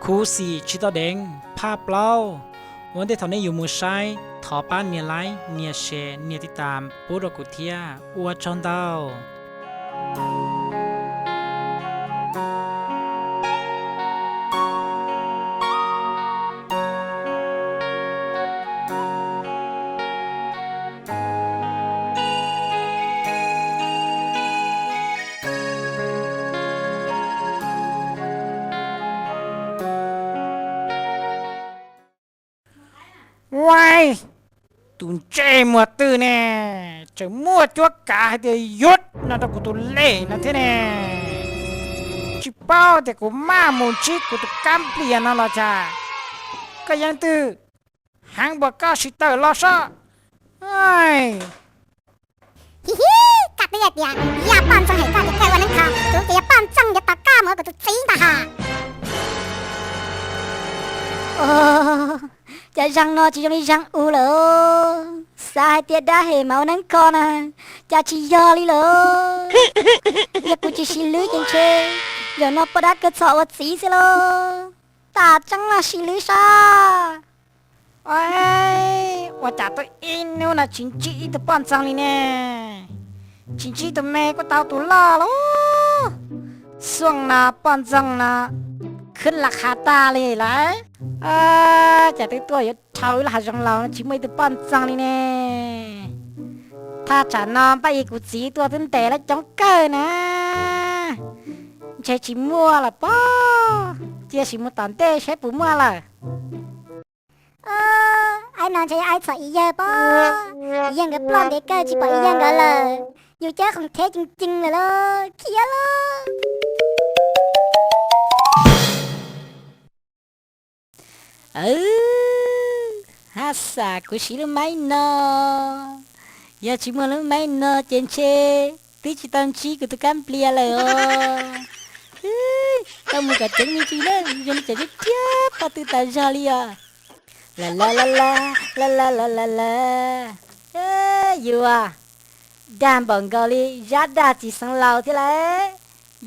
Puv xim tsis tau deev phaj plaub. Ua ntej thaum nej yuav mus saib, thov pab nias like, nias share, nias tiv tam pub rau kuv thiab. Ua tsaug ntau. Ua, tus ntsej muag twg ne, tseem muaj cuab kav hais tias yuav no rau kuv tus lej no thiab ne. Tsis paub tias kuv maj mus ntsib kuv tus kab nplias no los cas. Koj yeej twg, heev npaum koj siv tawm los sob. Hi hi, koj twb hais tias yog poj ntxoog hem koj ces koj ua neeb kho, kuv ces yog poj ntxoog yuav tos koj mus ua kuv tus txiv ntag hos. Cov zaj no tsis zoo li zaj u lawm. Xav hais tias dab hem mas ua neeb kho na, cas tsis yog li lawm. Yog kuv tsis sib hlub ces ntshe zaum no poj dab kawg txhom ua txiv xwb lauj. Tam tseeb los sib hlub sab. Ua cas tuaj ib hnub no tsis ntsib ib tug poj ntxoog li ne? Tsis ntsib tus me kuj tau tus loj lauj. Xuaj no poj ntxoog no khwb la qha tag li lawm. Cas twb tuaj yuav dhau ib lub hav zoov los tsis muaj ib tug poj ntxoog li ne? Thaj tsam no npaj ib kuv txiv tuaj twb ntes lawv coob kawg na. Ntshe tsis muaj lawm pob, cia sim mus tom ntej saib puas muaj lawm. Aib no ntshe yog aib txom ib yawg pob, ib yawg nkawd ploj ntev kawg tsis pom ib yawg nkawd lawm. Yus cab khoom theb ceev ceev lawm lauj, khiav lauj. Haj xam kuv siv lub maib no, yog tsis muaj lub maib no ces ntshe twb tsis tau ntsib kuv tus kab nplias lawm os. Koj mus kom ceev me ntsis na, zoo li cas thiab thiab pob tw tas zog li os. La la la la, la la la la la. Yus dag npaum nkaus li zab dag txiv xeev laus thiab lauj.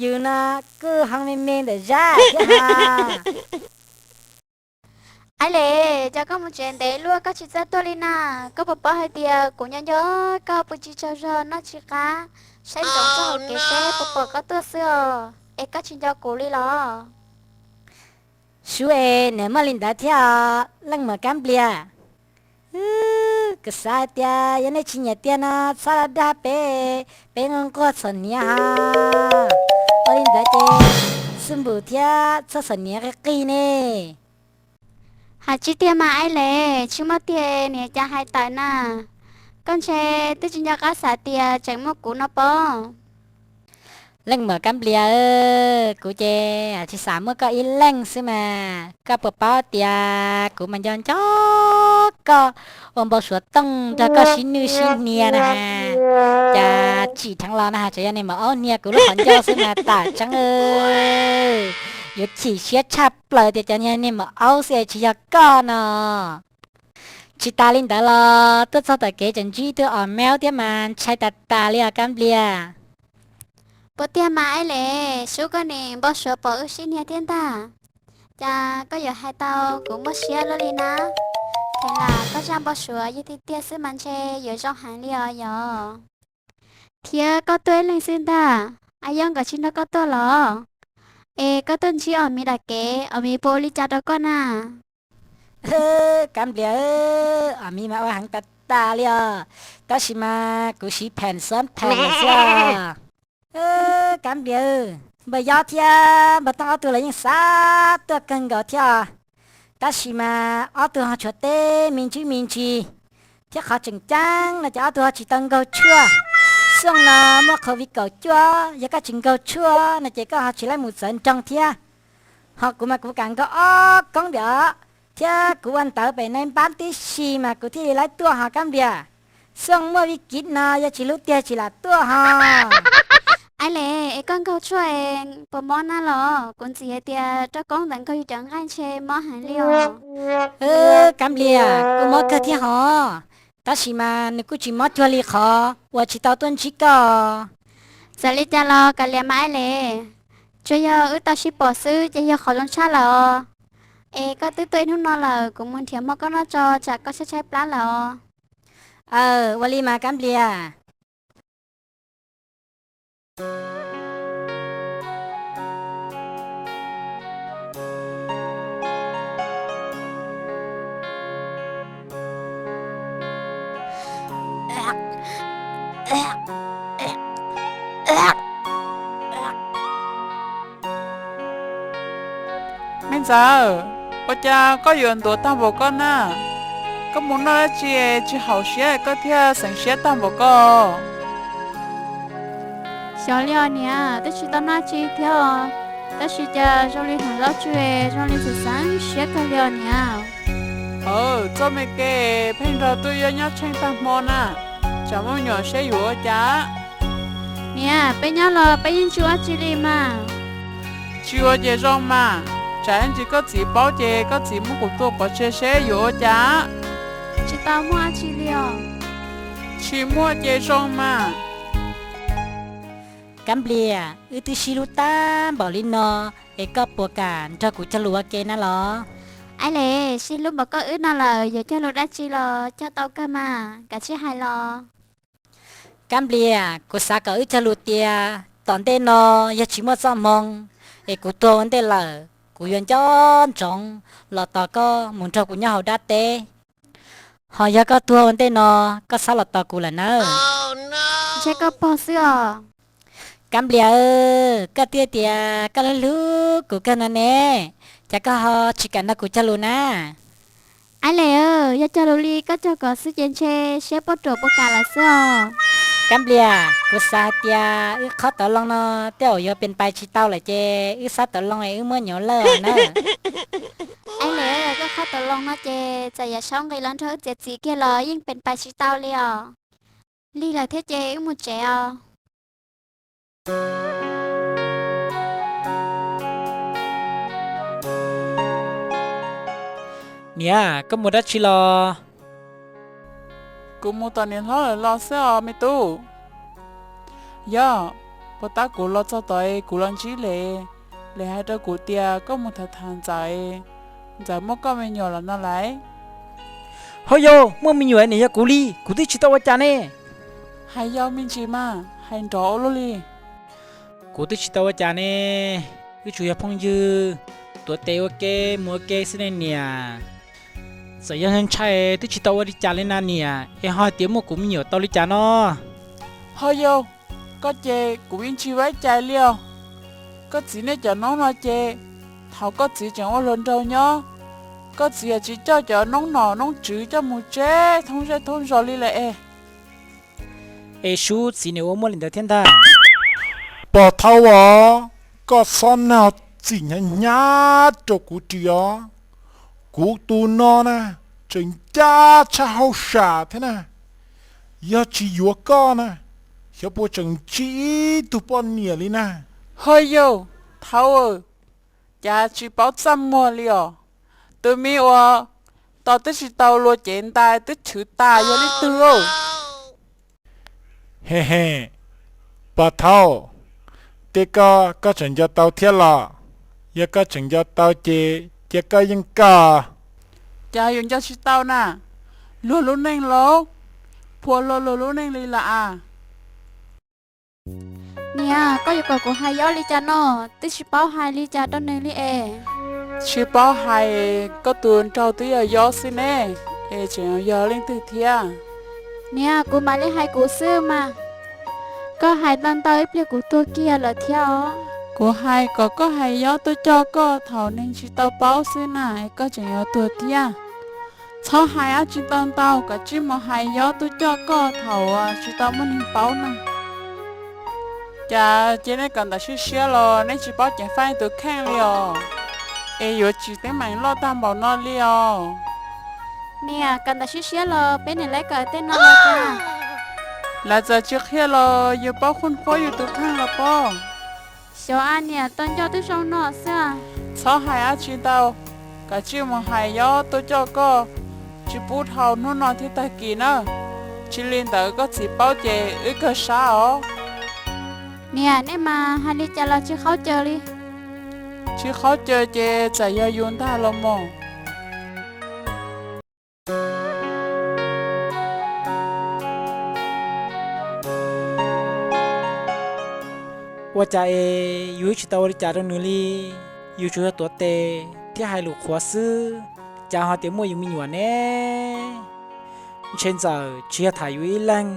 Yus no kuj hoo me me ntawm zab thiab hos. Aib Lis, cas koj mus tsev ntev luaj koj tsis txawj tuaj li na? Koj puas paub hais tias kuv nyob nco koj pw tsis tsaug zog noj tsis qab, saib ntsoov txoj hauv kev seb puas pom koj tuaj xwb os, es koj tsis nco kuv li los? Sub es, nws muaj li ntawd thiab os leej muam kab nplias. Kuv xav hais tias yog nej tsis nyiam tiag no txhob dag peb, peb nquag txhom hniav hos. Ua li ntawd ces xwb npum thiab txhob txhom hniav qig qig ne. Hais tsis tiag mas Aib Lis, tsis muaj tiag niam cas hais tawm na. Koj ntshe twb tsis nco qab xav tias tseem muaj kuv no pob. Leej muam kab nplias, kuv ces tsis xav muaj koj ib leeg xwb mas. Koj puas paub tias kuv mas nco nco koj ua npau suav tooj nrog koj sib nwj sib hnia na has. Cas tsim dheev los na has, tseem yog niag maum aub hnia kuv lub qhov ncauj xwb mas tam tseeb. Yuav chim siab tshaj plaws tias cov niag maum aub xwb es tsis yog koj no. Tsis tas li ntawd los tuaj txog tom kev tseem ntsib tus os maub thiab mas ntshai tas tas li os kab nplias. Puas tiag mas Aib Lis, sub koj nim npau suav pom wb sib hnia thiab ntag. Cas koj yuav hais tau kuv muaj siab luaj li na? Kheev lam koj zaj npau suav yog tiag tiag xwb mas ntshe yuav zoo heev li os yog. Thiab koj tuaj ib leeg xwb ntag, Aib Yob nkawd tsis nrog koj tuaj los? Es koj tuaj ntsib Os Miv tom kev, Os Miv puas ua li cas rau koj na? Kab nplias, Os Miv mas ua heev tas tas li os, tab sis mas kuv siv pheem xab pheem lawm xwb os. Kab nplias, npawg Yob thiab npawg Tooj ob tug los yeej xav tuaj kawg nkaus thiab os, tab sis mas ob tug ho tshuav teb me ntsis me ntsis, thiab qhov tseem ceeb no ces ob tug ho tsis tau nkaug tshuaj. Xyoo no muaj COVID kaum cuaj, yog koj tsis nkaug tshuaj no ces koj ho tsis laib mus txawv nroog thiab. Ho kuv mas kuv kam nkaug ob koob diam, thiab kuv ua ntawv pem nai npab tib si mas kuv thiaj li laib tuaj ho kab nplias. Xyoo muaj vi kiv no yog tsis hlub tiag tsis lam tuaj ho. Aib Lis, es koj nkaug tshuaj es puas mob na los? Kuv ntxim hais tias rau koob ntawm nkaug yus cov nqaij ntshe mob heev li os. Kab nplias, kuj mob kawg thiab hos, tab sis mas nws kuj tsis mob cuag li qhov uas tsis tau tuaj ntsib koj. Txawm li cas los kav liam mas Aib Lis, tsuas yog wb tau sib pom xwb ces yog qhov zoo tshaj lawm os. Es koj twb tuaj ib hnub no lawm, kuv mus nrhiav mov koj noj tso, tsam koj tshaib tshaib plab lawm os. Aw, ua li mas Kab Nplias. Me ntxawm, ua cas koj yuav ntuav tag npaum koj na? Koj mus noj dab tsi tsis haum siab koj thiaj xeev siab tag npaum ko? Xyov li os niam, twb tsis tau noj tsi thiab os, tab sis cas zoo li hnav zaub tsw, zoo li xeev xeev siab kawg li os niam. Aw, txoj me kev pheej nrog tuaj yuav nyob tsheej tag hmo na, tsam muaj me nyuam seb yuav ua cas? Niam, peb nyob los peb yeej tsis ua dab tsi li mas. Tsis ua ces zoo mas, tsam ib ntsis koj txiv paub ces koj txiv muab kuv tua pov tseg seb yuav ua cas. Tsis tau muaj dab tsi li os. Tsis muaj ces zoo mas. Kab Nplias, wb twb sib hlub tag npaum li no, es koj puas kam nrog kuv cog lus ua ke na los? Aib le, sib hlub npaum koj wb no lawm yuav cog lus dab tsi los cog tau kawg mas, kav tsij hais los. Kab Nplias, kuv xav kom wb cog lus tias tom ntej no yog tsis muaj txoj hmoo es kuv tuag ua ntej lawm, kuv yuav nco ntsoov los tos koj mus nrog kuv nyob hauv dab teb. Ho yog koj tuag ua ntej no, koj txhob los tos kuv lawm nawb. Ntshe koj pog xwb os. Kab Nplias, koj twb tias koj hlub hlub kuv kawg no ne, cas koj ho tsis kam nrog kuv cog lus na? Aib le, yog cog lus li koj cog kom xwb ces ntshe siab puab ruam puas kam lawm xwb os. Kab Nplias, kuv xav hais tias wb qhob tau loo no tej zaum yuav pes pais tsis tau lawm ces wb xab tau loo es wb muab nyuv lawj na. Aib le, koj qhob tau loo no ces txawm yam saub nqis los nrog wb txiav txim kiag los yeej pes pais tsis tau li os. Lig lawm thiab ces wb mus tsev os. Niam, koj mus dab tsi los? Kuv mus tom niam hlob lawm los xwb os me tub. Yog, puag ta kuv los txog tod kuv los ntsib Lem, Lem hais rau kuv tias koj mus tham tham Ntxawm, Ntxawm muaj koj me nyuam los no lawm. Ho yog muaj me nyuam niam yog kuv li, kuv twb tsis tau ua cas ne. Hais yog me ntsis mas hais nrov ua luaj li. Kuv twb tsis tau ua cas ne, wb tsuas yog phooj ywg, tuav tes ua ke mus ua ke xwb ne niam. Txawm yog ntshai twb tsis tau ua li cas li na niam, es ho hais tias muaj kuv me nyuam tau li cas no. Ho yog, koj ces kuv yeej tsis ua cas li os. Koj txiv nej cov noob no ces, thaum koj txiv tseem ua hluas nraug nyob, koj txiv yuav tsis coj cov noob nom noob tswv coj mus tseb thoob zej thoob zos li lawm es. Es sub txiv niam ua muaj li ntawd thiab ntag. Pog Thaub os, koj txhob nag txim hnyav hnyav rau kuv ris os. Kuv tus no na, tseem ncaj tshaj hauj sam thiab na. Yog tsis yuav koj na, xyov puas tseem tsim ib tug poj niam li na. Ho yog, Thaub, cas tsis paub txaj muag li os. Tus me uas tos twb tsis tau luag cev ntais twb chwv tas yog leej twg? He he, Pog Thaub, tej koj, koj tseem nco tau thiab los? Yog koj tseem nco tau ces cia koj yeej koj. Cas yuav nco tsis tau na, luag lub neej los phua luag lub neej li lawm as. Niam, koj yuav kom kuv hais Yob li cas no, twb tsis paub hais li cas rau nws li es. Tsis paub hais, koj tus nraug twb yog Yob xwb ne, es tseem yog leej twg thiab? Niam, kuv mam li hais kuv xwb mas. Koj hais ntau ntau ib pliag kuv tuag kiag lawm thiab os. Kuv hais kom koj hais Yob tuaj coj koj thaum neeg tsis tau paub xwb na, es koj tseem yuav tuag thiab. Txhob hais dab tsi ntau ntau, koj tsij mus hais Yob tuaj coj koj thaum tsis tau muaj neeg paub na. Cas cia neb kawm ntawv siab siab los neb tsis paub ceev faj tus kheej li os, es yuav tsim teeb meem loj tag npaum no li os. Niam, kawm ntawv siab siab los peb niam lawv kawm tej no los cas? Lawv txawm tsis qhia los yus paub qhuj qhuab yus tus kheej los pob. Xyov a niam, tau nco twb zoo no xwb. Txhob hais dab tsi ntau, koj tsij mus hais Yob tuaj coj koj, tsis pub dhau hnub no thiab tag kis na, tsis li ntawd koj txiv paub ces wb kawg sab os. Niam, nej mas hais li cas los tsis qhaub caws li. Tsis qhov caw ces txawm yog yus ntag los mas. Ua cas es yus tsis tau ua li cas rau nws li, yus tsuas yog tuav tes thiab hais lus qhuav xwb, cas ho tias muaj yus me nyuam ne? Ntshe ntxawm tsis yog tham yus ib leeg,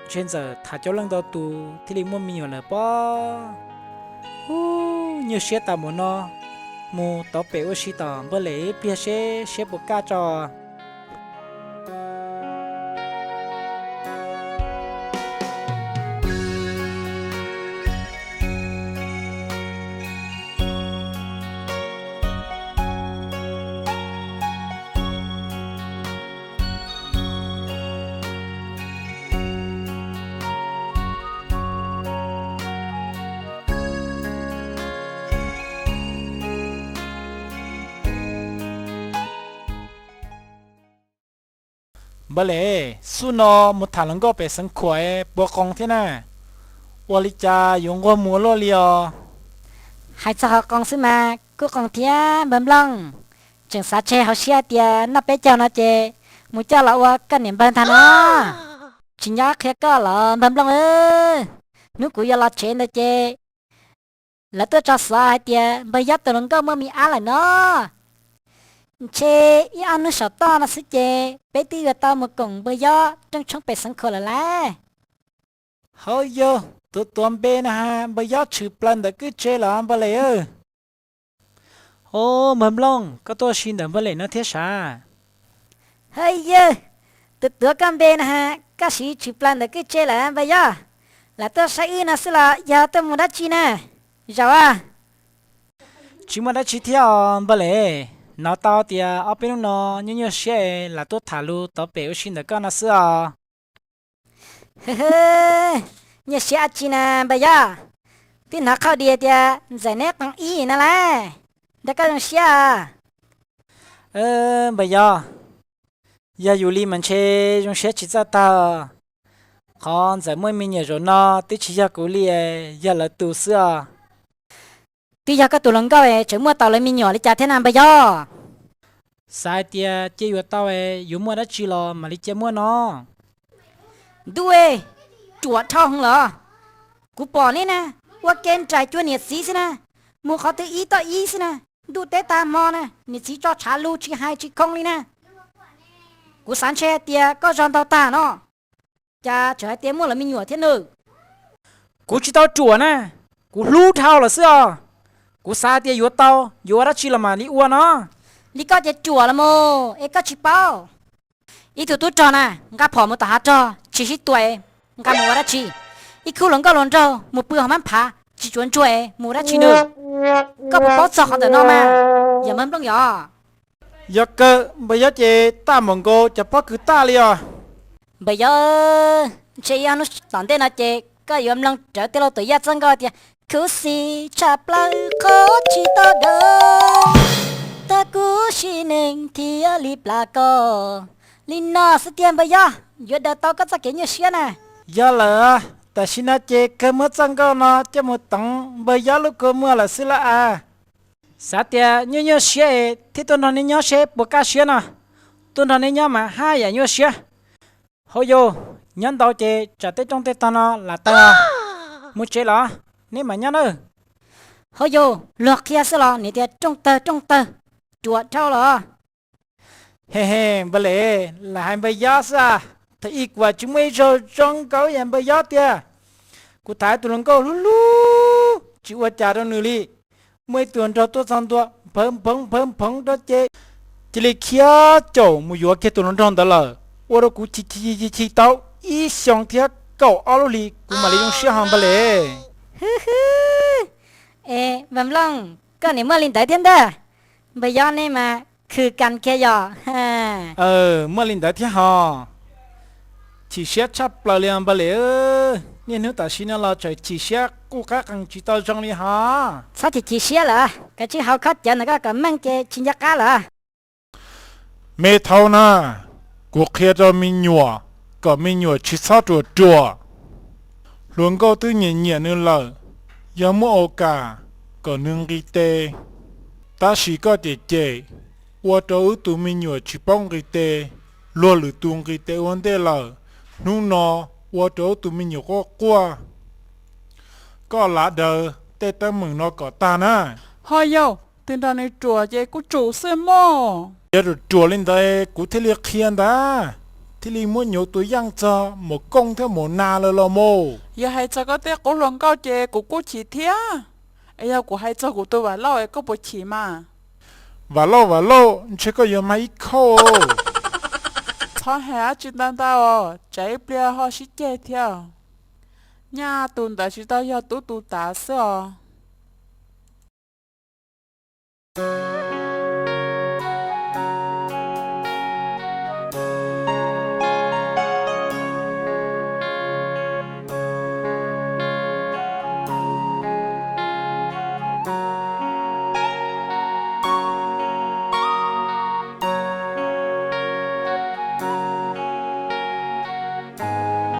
ntshe ntxawm tham coob leej ntau tus thiaj li muaj me nyuam lawm pob. Ub, nyuaj siab tas mus no, mus tauv pem ua si tom npawg Lem ib pliag seb siab puas kaj tso. Npawg Lem, xub no mus tham hluas nkauj pem xeev khuam puas qoos thiab na? Ua li cas yuav nquag mus ua luaj li os? Hais txog qhov qoos xwb mas kuj qoos thiab npawg Nplooj. Tseem xav tseg hauv siab tias noj peb caug no ces mus coj los ua koj niam npawg ntag no. Tsis nco qhia koj los npawg Nplooj, hnub kuv yuav los tsev ntawd ces lawv tuaj tso xov hais tias npawg Yob tus hluas nkauj muaj me ab lawm no. Ntshe ib ob hnub saum toj no xwb ces peb twb yuav tau mus koom npawg Yob rooj tshoob pem xeev khuam lawm lauj. Hauv yog tus tuav npe na has, npawg Yob tshwm plaws ntawm kwj tse los npawg Lem? Ub, npawg Nplooj, koj tuaj ua si ntawm npawg Lem no thiab sav? Hawj yawg, tus tuav koj npe na has, koj siv tshwm plaws ntawm kwj tse lawm npawg Yob? Lam tuaj saib wb no xwb los yog tuaj mus dab tsi na? Zaum a, tsis muaj dab tsi thiab os npawg Lem. Hnov tau tias ob peb hnub no nyuaj nyuaj siab es lam tuaj tham lus tauv pem ua si ntawm koj no xwb os. Nyuaj siab dab tsi na npawg Yob? Twb hnov qhauj dias tias ntxawm neb qee ib no lauj, nrog koj zoo siab. Npawg Yob, yog yus li mas ntshe zoo siab tsis txawj tag. Qhov ntxawm muaj me nyuam zaum no twb tsis yog kuv li, yog lawv tus xwb os. Twb yog koj tus hluas nkauj es tseem muaj tau lawv me nyuam li cas thiab na npawg Yob? Xav hais tias cia yuav tau, yuav muaj dab tsi los mam li cia muaj no. Ntuj, ruam dhau heev los? Kuv pom neb na, ua ke nraim cuag niam txiv xwb na, mus qhov twg ib toj ib xwb na. Ntuj teb tag hmo na niam txiv tso tshav lug tsis hais tsis khoo li na. Kuv xav ntshe hais tias koj zog ntau tag no, cas tseem hais tias muaj lawv me nyuam thiab nawb. Kuv tsis tau ruam na, kuv hlub dhau lawm xwb os. Kuv xav hais tias yuav tau, yuav ua dab tsi los mam li ua no. Li koj ces ruam los mas es koj tsis paub. Ib tug tub rog na, nqa phom mus tom hav rog tsis sib tua, nqa mus ua dab tsi? Ib khub hluas nkauj hluas nraug mus pw hauv mab phav tsis tsuav ntsuag mus ua dab tsi nawb? Koj puas paub txog qhov ntawm no mas, yog npawg Nplooj yog? Yog kawg npawg Yob ces taj npaum nkaus cov pob kws taj li os. Npawg Yob, ntshe ib ob hnub tom ntej no ces koj yuav mloog rawv tej laug tuam yaj txoj nkauj tias khuv xim tshaj plaws qhov tsis tau daws, tag kuv sim neej thiaj li plam koj. Li no xwb tiag npawg Yob, yuav daws tau koj txoj kev nyuaj siab na. Yog lawm, tam sim no ces kawg muab txoj nkauj no coj mus toov npawg Yob lub kua muag lawm xwb lauj as. Xav tias nyuaj nyuaj siab es thiaj tuaj nrog neb nyob seb puas kaj siab no. Tuaj nrog neb nyob mas haj yam nyuaj siab. Hauv yus, nyob ntau ces tsam tej rooj tej tog no lam tawg. Mus tsev los neb mam nyob nawb. Hauv yus, luag qhia xwb los niam tias rooj tawg rooj tawg, ruam dhau los. He he, npawg Lem, lam hais npawg Yob xwb as. Thaum ub kuv tsis muaj ib zaug zoo nkaus yam npawg Yob tiag. Kuv tham tus hluas nkauj hlub hlub tsis ua cas rau nws li. Muaj ib tug hluas nraug tuaj txog ntua nphawv nphoov nphawv nphoov rau ces cia li khiav caum mus yuav kiag tus hluas nraug ntawd lawm, ua rau kuv chim chim chim tau ib xyoos thiab kaum ob lub hlis kuv mam li zoo siab ho npawg Lem. Hwb hwb, es npawg Nplooj, koj niam muaj li ntawd thiab ntag. Npawg Yob nej mas khwv kas kiag yom. Muaj li ntawd thiab ho. Chim siab tshaj plaws li npawg Lem. Niaj hnub tam sim no los tseem chim siab quj qab qees tsis tau zoo li ho. Txhob chim chim siab lawm, kav tsij haus khaub cawv ntawm koj kom meej ces tsis nco qab lawm. Me thaub na, kuv qhia rau me nyuam kom me nyuam tsis txhob ruam ruam. Hluas nkauj twb nyiam nyiam nws lawm, yog muaj aus kas kom nws nqis tes. Tab sis koj cem cem, ua rau wb tus me nyuam tsis paub nqis tes, luag lwm tus nqis tes ua ntej lawm, hnub no ua rau wb tus me nyuam quaj quaj. Koj lav daws tej teeb meem no kom tag na. Ho yog twg nrog nws ruam ces kuj tsum xwb mog. Yog ruam ruam li ntawd kuv thiaj li qhia ntag, thiaj li muab nyuv tus yeej txog mus kooj thiab mus na lawm los mus. Yog hais txog koj tej qub hluas nkauj ces kuv kuj chim thiab. Es yog kuv hais txog kuv tus Vam Lauj es koj puas chim mas? Vam Lauj, Vam Lauj, ntshe koj yuav mag ib khauj. Txhob hais dab tsi ntau ntau, tsam ib pliag ho sib ceg thiab. Nyaj tus ntawd tsis tau yog tub tus tav xwb os.